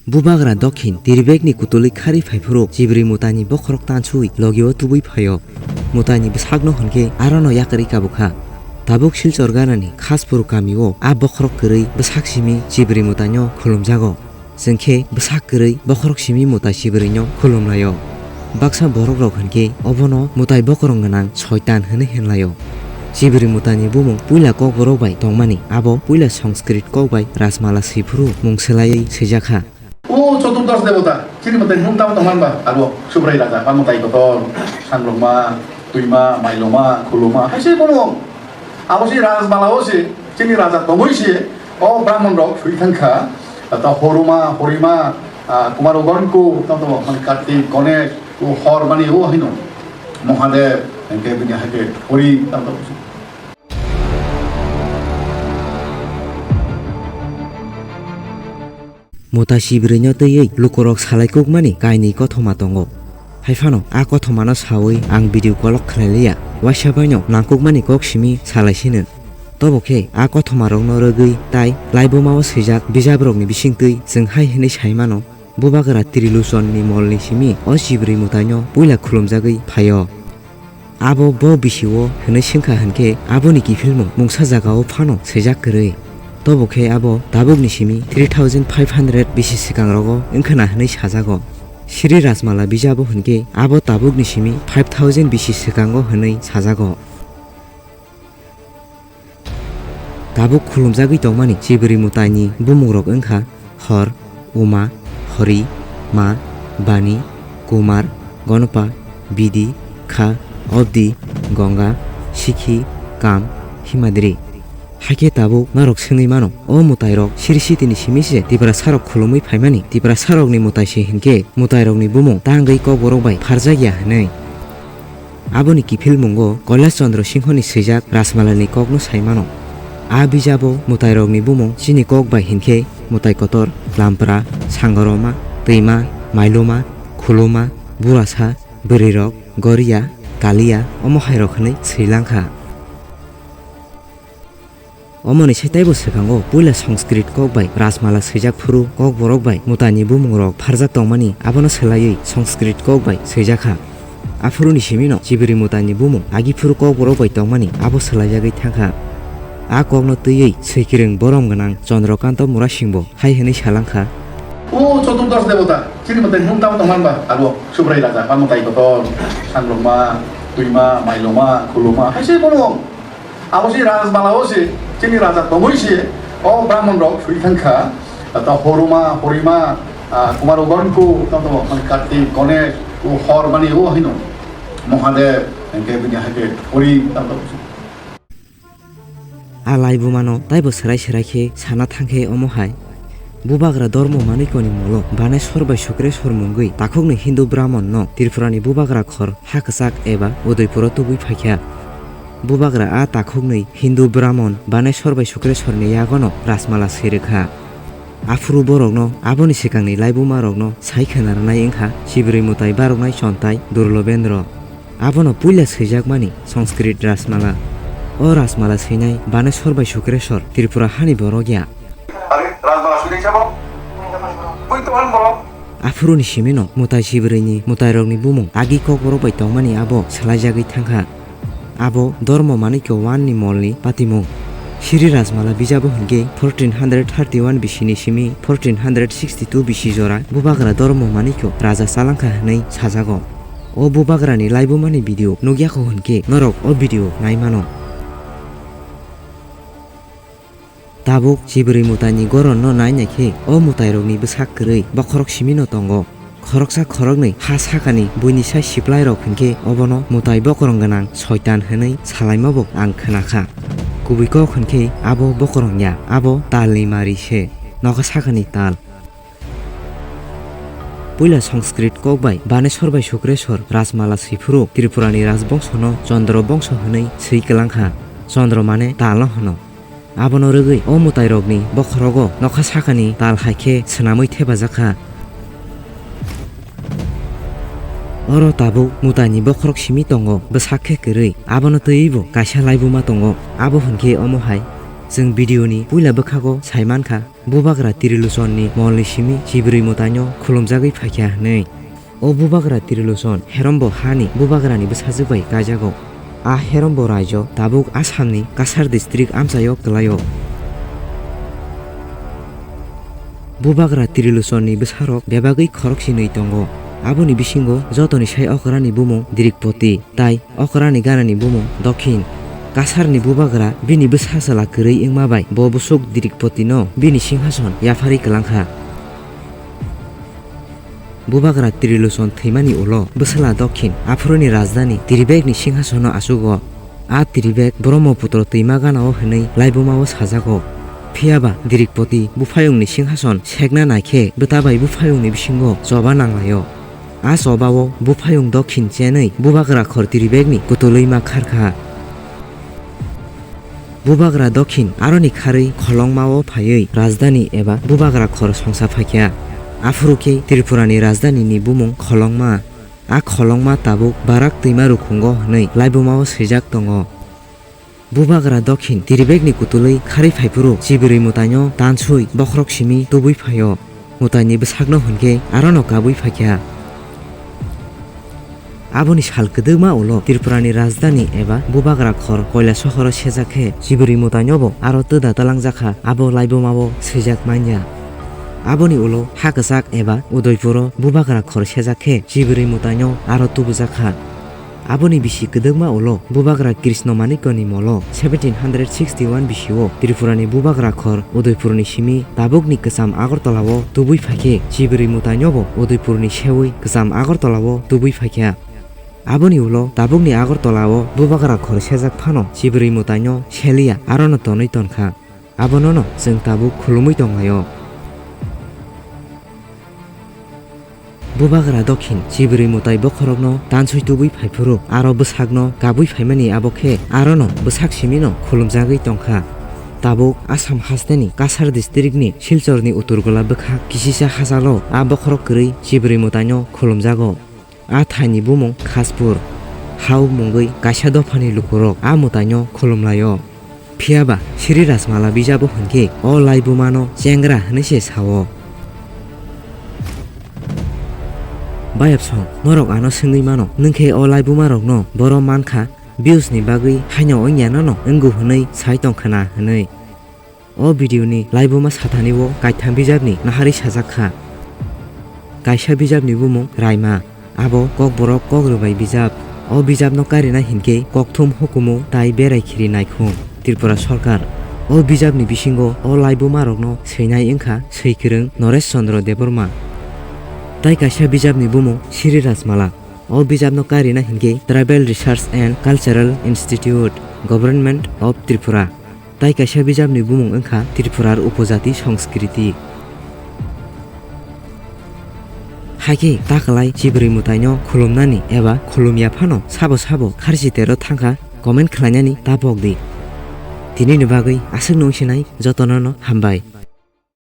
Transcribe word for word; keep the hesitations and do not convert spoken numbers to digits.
Bubagra dokhin Tirbekni kutulwi kharwi phaiphuru Chibri Mutaini bokhorok tansui logio tubui phaio. Mutaini bwsakno hwnkhe arono yakarwi kabukha. Tabuk Silchor ganani Khaspur kamio a bokhorok kwrwi bwsak simi Chibri Mutaino khulumjago. Chwngkhe bwsak kwrwi bokhorok simi Mutai Chibrino khulumlaio. Baksa borokrok hwnkhe obono Mutai bokorong gwnang soitan hwnwi hwnlaio. Chibri Mutaini bumung puila kokborok bai tongmani abo puila Sanskrit kok bai Rajmala swiphuru mung swlaiwi swijakha. O Choturdosh Debota, chini mwtai mung tamo tongma hwnba? Abo Subrai Raja, ba mwtai kotor, sangrokma, twima, mailoma, khuluma, hai se bono. Abo se Rajmala o se, chini Raja tongwi se, o Brahmon rok swi thangkha, ta Horuma, Horima, ah, Kumar Ugonku, tamo tamo, mane Kartik, Ganesh, o Hor mani o hino. Mohadev, hingke bini hai ke Hori, tamo tamo. Mutai Chibrino twiwi lukurok salai kukmani kainwi kothoma tongo. Haiphano a kothomano sawi ang video kolok khlailiya, waisa baino nangkukmani kok simi salaisino. Tobo khe a kothomarokno rwgwi tai laibumao swijak bijabrokni bisingtwi chwng hai hwnwi sai mano, Bubagra Triluchonni molni simi o Chibri Mutaino puila khulumjagwi phaio. Abo bo bisi-o hwnwi swngkha hwnkhe aboni kiphilmung mungsa jagao phano swijak kwrwi. Tobo khe abo tabukni simi three thousand five hundred bisi swkangrogo wngkhwna hwnwi sajago. Sri Rajmala bijabo hwnkhe abo tabukni simi five thousand bisi swkango hwnwi sajago. Tabuk khulumjagwi tongmani Chibri Mutaini bumungrok wngkha Hor, Uma, Hori, Ma, Bani, Kumar, Gonopa, Bidi, Kha, Obdi, Gonga, Sikhi, Kam, Himadri. Haikhe tabuk norok swngwi mano, o mwtairok Sri Sitini simi se Tiprasarok khulumwi phaimani, Tiprasarokni mwtai se hinkhe mwtairokni bumung ta wngwi kokborok bai pharjakya hwnwi. Aboni kiphilmungo Kailash Chandra Singhoni swijak Rajmalani kokno sai mano. A bijabo mwtairokni bumung chini kok bai hinkhe mwtai kotor, lampra, sangoroma, twima, mailoma, khuluma, burasa, bwrwirok, goriya, kaliya, omo hairok hwnwi swi langkha. Omoni sai teibo swkango puila Sanskrit kok bai Rajmala swijak phuru kokborok bai mwtaini bumungrok pharjak tongmani abono swlaiwi Sanskrit kok bai swijakha. Aphuruni simino Chibri mwtaini bumung agi phuru kokborok bai tongmani abo swlaijagwi thangkha. A kokno twiwi swikwrwng borom gwnang Chandrakanta Murasingbo hai hwnwi salangkha. O Choturdosh Debota, chini mwtai mung tamo tongma hwnba? Abo Subrai Raja, ba mwtai kotor, sangrokma, twima, mailoma, khuluma, hai se bono. Abo se Rajmala o se, chini Raja tongwi se, o Brahmon rok swi thangkha, ta Horuma, Horima, ah, Kumar Ugonku, tamo tamo, mane Kartik, Ganesh, o Hor mani o hino, Mohadev, hingke bini hai ke Hori, tamo tamo. A laibumano taibo swrai swrai khe sana thangkhe omo hai. Bubagra Dormo Manikoni molo Baneswar bai Sukreswar mungwi takhukni Hindu Brahmonno Tripurani Bubagra khor ha kwchak eba Udaipuro tubui phaikha. Bubagra a takhukni Hindu Brahmon Baneswar bai Sukreswarni yagono Rajmala swi rwkha. Aphuru borokno aboni swkangni laibumarokno sai khwna rwnai wngkha Chibri mwtai baroknai chontai Durlobendro. Abono puila swijakmani Sanskrit Rajmala. O Rajmala swinai Baneswar bai Sukreswar Tripura hani borok ya. Are, Rajmala swinai sabo? Bui to hwn borok. Aphuruni simino mwtai Chibrwini mwtairokni bumung agi kokborok bai tongmani abo swlaijagwi thangkha. Abo Dormo Manikya one ni molni patimung. Sri Rajmala bijabo hinkhe fourteen hundred thirty-one bisini simi fourteen hundred sixty-two bisi jora Bubagra Dormo Manikya raja chalangkha hwnwi sajago. O Bubagrani laibumani video nukyakho hinkhe norok o video naimano. Tabuk Chibri mwtaini goronno nai naikhe o mwtairokni bwsak kwrwi bokhorok simino tongo. Khoroksa khoroknwi ha sakani buini sai siplairok hinkhe obono mwtai bokorong gwnang soitan hwnwi salaimabo ang khwnakha. Kubui kok hinkhe abo bokorong ya, abo talni mari se, nokha sakani tal. Puila Sanskrit kok bai Baneswar bai Sukreswar Rajmala swiphuru Tripurani Rajbongsono Chandra Bongso hwnwi swi kwlangkha. Chandra mane talno hwno. Abono rwgwi o mwtairokni bokhorogo nokha sakani tal hai khe swnamwi thepajakha. Oro tabuk mwtaini bokhorok simi tongo, bwsak khe kwrwi. Abono twiwibo kaisa laibuma tongo, abo hwnkhe omo hai. Chwng video ni puila bwkhago sai mankha, Bubagra Trilochon ni mol ni simi Chibrwi Mwtai no khulumjagwi phaikha hwnwi. O Bubagra Trilochon herombo hani Bubagra ni bwsajwk bai kaijago. A herombo raijo tabuk Assam ni Cachar district amchaio kwlaio. Bubagra Trilochon ni bwsarok bebagwi khorok sinwi tongo. Aboni bisingo jotoni sai okrani bumung Dirikpoti, tai okrani ganani bumung Dokhin. Cachar ni Bubagra bini bwsa chwla kwrwi wngma bai bo bwswk Dirikpoti no bini singhason yapharwi kwlangkha. Bubagra Trilochon thwimani ulo bwsla Dokhin aphuruni rajdhani Diribek ni singhasono achugo. A Diribek Brahmaputro twima ganao hwnwi laibumao sajago. Phiyaba Dirikpoti buphayungni singhason sekna naikhe bwtabai buphayungni bisingo choba nanglaio. A chobao buphayung Dokhin chenwi Bubagra khor Diribekni kutulwi ma kharkha. Bubagra Dokhin aroni kharwi Kholongmao phaiwi rajdhani eba Bubagra khor songsa phaikha. Aphuru khe Tripurani rajdhani ni bumung Kholongma. A Kholongma tabuk Barak twima rukhungo hwnwi laibumao swijak tongo. Bubagra Dokhin Diribekni kutulwi kharwi phaiphuru Chibrwi Mwtaino tanswi bokhorok simi tubui phaio. Mwtaini bwsakno hwnkhe arono kabui phaikha. Aboni sal kwdwkma ulo Tripurani rajdhani eba Bubagra khor Koilasohoro sejak khe Chibrwi Mwtainobo aro twda twlangjakha, abo laibumao swijak manya. Aboni ulo ha kwchak eba Udaipuro Bubagra khor sejak khe Chibrwi Mwtaino aro tubujakha. Aboni bisi kwdwkma ulo Bubagra Krishna Manikyani molo seventeen hundred sixty one bisio Tripurani Bubagra khor Udaipurni simi tabukni kwcham Agartalao tubui phaikhe Chibrwi Mwtainobo Udaipurni seui kwcham Agartalao tubui phaikha. Aboni ulo tabukni Agartalao Bubagra khor sejak phano Chibrwi Mwtaino seliya arono tonwi tonkha. Abonono chwng tabuk khulumwi tonglaio. Bubagra Dokhin Chibrwi Mwtai bokhorokno tanswi tubui phaiphuru aro bwsakno kabui phaimani abo khe arono bwsak simino khulumjagwi tongkha. Tabuk Assam hasteni Cachar districtni Silchorni uturgola bwkhak kisisa hachalo a bokhorok kwrwi Chibrwi Mwtaino khulumjago. A thaini bumung Khaspur. Hao mungwi kaisa dophani lukurok a mwtaino khulumlaio. Phiyaba Sri Rajmala bijabo hwnkhe o laibumano chengra hwnwi se sao. Bayapsong, norok ano swngwi mano, nwng khe o laibumarokno boro mankha, views ni bagwi haino wngya nono wngu hwnwi sai tongkhwna hwnwi. O video ni laibuma sathani o kaitham bijapni nahari sajak kha. Kaisa bijapni bumung Raima, abo Kokborok Kokrwbai bijap. O bijapno karina hinkhe kokthum hukumu tai berai khiri naikhung Tripura Sorkar. O bijapni bisingo o laibumarokno swinai wngkha swikwrwng Noresh Chandra Debbarma. Tai kaisa bijapni bumung Sri Rajmala. O bijapno karina hinkhe Tribal Research and Cultural Institute, Government of Tripura. Tai kaisa bijapni bumung wngkha Tripurar Upojati Sanskriti. Haikhe takwlai Chibrwi Mwtaino khulumnani eba khulumya phano sabo sabo kharchi tero thangkha comment khlainani ta pok di. Tinini bagwi aswkno wngsinai jotono no hambai.